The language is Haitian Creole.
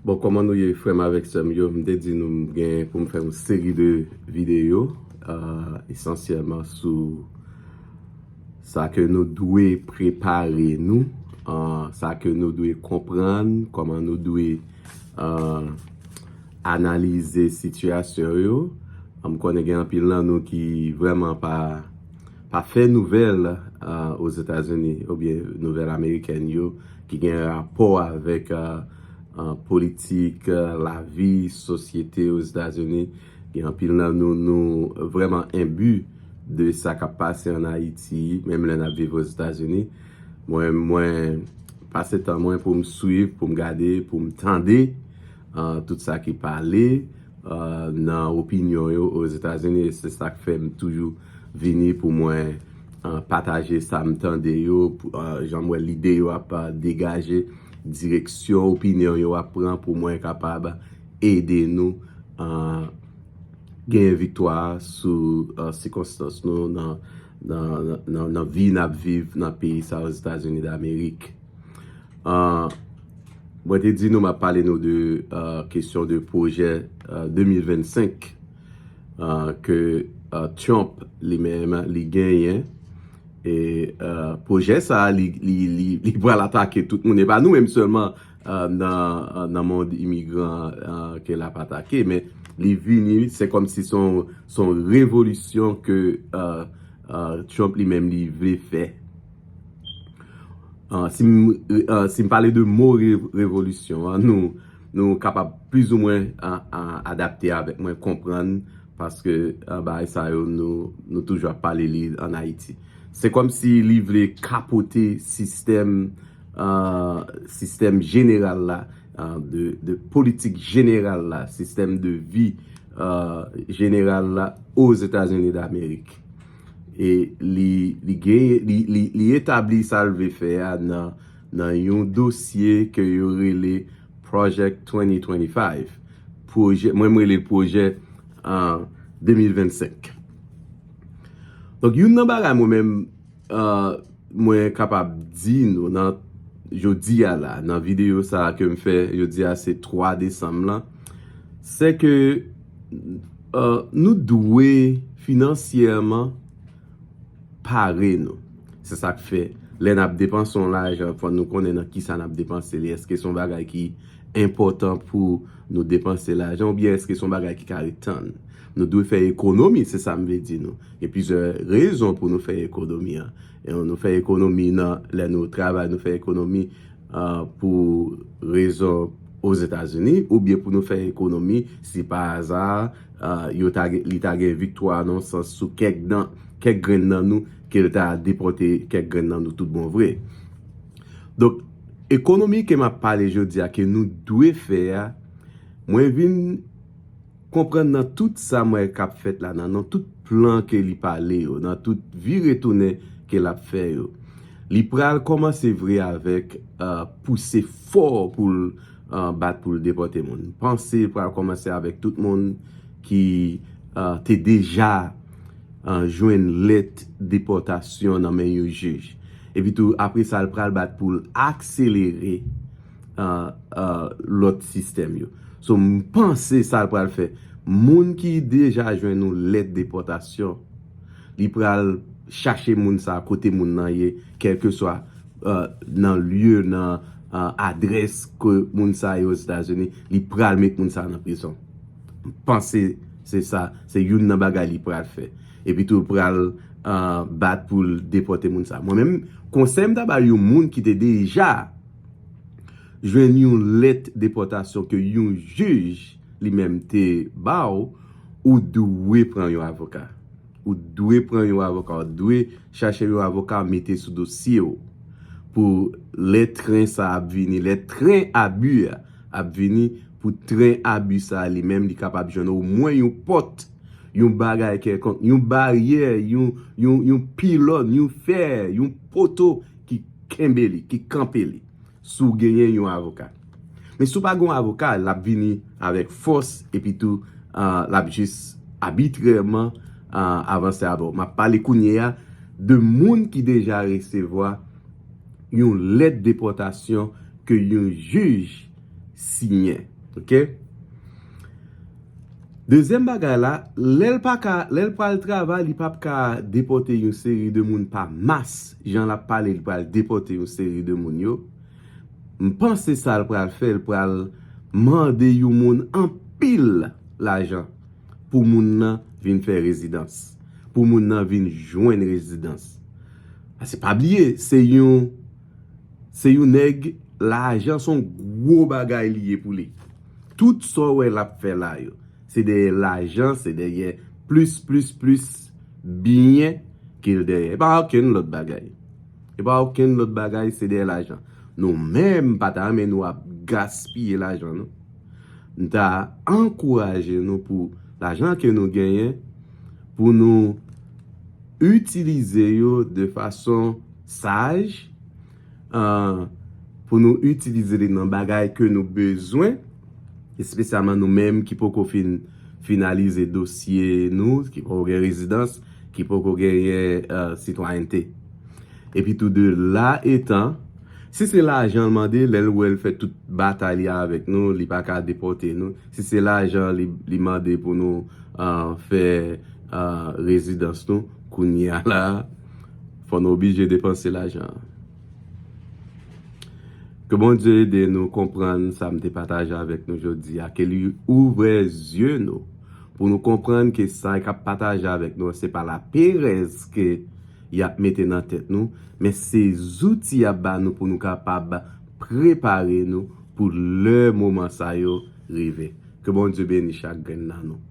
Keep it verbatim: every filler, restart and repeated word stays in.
Bon, kòman nou ye, frè m avèk sè m yo? M te di nou m gen pou m fè yon seri de videyo, euh, esansyèlman sou sa ke nou dwe prepare nou, euh, sa ke nou dwe konprann, kòman nou dwe, euh, analize sitiyasyon yo. M konnen gen anpil nan nou ki vrèman pa, pa fè nouvèl, euh, Ozetazini oubyen nouvèl amerikèn yo ki gen rapò avèk, euh, euh, politik, euh, lavi, sosyete Ozetazini. Gen anpil nan nou, nou vrèman enbi de sa k ap pase ann Ayiti, menm lè n ap viv Ozetazini. Mwen, mwen pase tan mwen pou m swiv, pou m gade, pou m tande, euh, tout sa ki pale, euh, nan opinyon yo Ozetazini, e se sa k fè m toujou vini pou mwen, euh, pataje sa m tande yo, pou, euh, jan m wè lide yo ap, euh, degaje, direksyon opinyon yo ap pran pou mwen kapab ede nou, euh, genyen viktwa sou, euh, sikonstans nou nan, nan, nan, nan vi n ap viv nan peyi sa Ozetazini Damerik. Euh, mwen te di nou, m ap pale nou de, euh, kesyon de pwojè, euh, de mil vennsenk, euh, ke, euh, Trump li menm li genyen. E, euh, pwojè sa a, li, li, li, li pral atake tout moun. E pa nou menm sèlman, euh, nan, euh, nan mond imigran, euh, ke l ap atake, men li vini, se kòmsi se yon, se yon revolisyon ke, euh, euh, Trump li menm li vle fè. Ah, si m, ah, si m pale de mo re-, revolisyon an, nou, nou kapab plizoumwen, ah, ah, adapte avèk mwen, konprann, paske, ah, bagay sa yo, nou, nou toujou ap pale li ann Ayiti. Se kòmsi li vle kapote sistèm, ah, sistèm jeneral la, ah, de, de politik jeneral la, sistèm de vi, ah, jeneral la Ozetazini Damerik. E li, li genyen, li, li, li etabli sa l vle fè a nan, nan yon dosye ke yo rele Project twenty twenty-five. Pwojè, mwen, m rele l pwojè, ah, de mil vennsenk. Donk, youn nan bagay mwen menm, ah, mwen kapab di nou nan jodi a la, nan videyo sa a ke m fè jodi a, se twa desanm lan, se ke, euh, nou dwe finansyèman pare nou. Se sa k fè, lè n ap depanse yon lajan, fò nou konnen nan kisa n ap depanse li. Èske se yon bagay ki enpòtan pou nou depanse lajan, oubyen èske se yon bagay ki ka ret tann? Nou dwe fè ekonomi, se sa m vle di nou. Gen plizyè rezon pou nou fè ekonomi an. E nou fè ekonomi nan, lè nou travay, nou fè ekonomi, ah, pou rezon Ozetazini, oubyen pou nou fè ekonomi si pa aza, ah, yo ta gen, li ta gen viktwa nan sans sou kèk nan, kèk grenn nan nou, ke l ta depòte kèk grenn nan nou tout bon vre. Donk, ekonomi ke m ap pale jodi a, ke nou dwe fè a, mwen vin konprann nan tout sa m wè k ap fèt la, nan, nan tout plan ke li pale yo, nan tout vire tounen ke l ap fè yo. Li pral kòmanse vre avèk, euh, pouse fò pou l, euh, bat pou l depòte moun. Panse pral kòmanse avèk tout moun ki, euh, te deja, euh, jwenn lèt depòtasyon nan men yon jij. Epi tou, apre sa, l pral bat pou l akselere, euh, euh, lòt sistèm yo. So, m panse sa l pral fè. Moun ki deja jwenn yon lèt depòtasyon, li pral chache moun sa a kote moun nan ye, kèlkeswa, euh, nan lye, nan, euh, adrès ke moun sa a ye Ozetazini, li pral met moun sa a nan prizon. M panse se sa, se youn nan bagay li pral fè. Epi tou, l pral, euh, bat pou l depòte moun sa a. Mwen menm, konsèy m ta bay yon moun ki te deja jwenn yon lèt depòtasyon ke yon jij li menm te ba w, ou dwe pran yon avoka. Ou dwe pran yon avoka, ou dwe chache yon avoka mete sou dosye w. Pou lè tren sa ap vini, lè tren abi a ap vini, pou tren abi sa li menm li kapab jwenn omwen yon pòt, yon bagay kèlkonk, yon baryè, yon, yon, yon pilòn, yon fè, yon poto ki kenbe li, ki kanpe li. Si w genyen yon avoka. Men si w pa gen yon avoka, l ap vini avèk fòs, epi tou, ah, l ap jis abitrèman, ah, avanse avè w. M ap pale kounye a de moun ki deja resevwa yon lèt depòtasyon ke yon jij siyen. Ok? Dezyèm bagay la, lè l pa ka, lè l pral travay, li p ap ka depòte yon seri de moun pa mas. Jan l ap pale, li pral depòte yon seri de moun yo. M panse sa l pral fè, l pral mande yon moun anpil lajan pou moun nan vin fè rezidans, pou moun nan vin jwenn rezidans. Paske pa bliye, se yon, se yon nèg, lajan se yon gwo bagay li ye pou li. Tout sa w wè l ap fè la yo, se dèyè lajan, se dèyè plis, plis, plis byen ke l dèyè. E pa okenn lòt bagay. E pa okenn lòt bagay, se dèyè lajan. Nou menm, m pa ta renmen nou ap gaspiye lajan nou. M ta ankouraje nou pou lajan ke nou genyen, pou nou itilize yo de fason saj, ah, pou nou itilize li nan bagay ke nou bezwen, espesyalman nou menm ki poko fin finalize dosye nou, ki poko gen rezidans, ki poko genyen, ah, sitwayènte. Epi tou de la etan, si se lajan l mande, lè l wè l fè tout batay li avèk nou, li pa ka depòte nou. Si se lajan li, li mande pou nou, ah, fè, ah, rezidans nou, kounye a la, fò nou oblije depanse lajan an. Ke Bondye ede nou konprann sa m te pataje avèk nou jodi a, ke li ouvè zye nou pou nou konprann ke sa k ap pataje avèk nou an, se pa laperèz ke y ap mete nan tèt nou, men se zouti y ap ba nou pou nou kapab prepare nou pou lè moman sa yo rive. Ke Bondye beni chak grenn nan nou.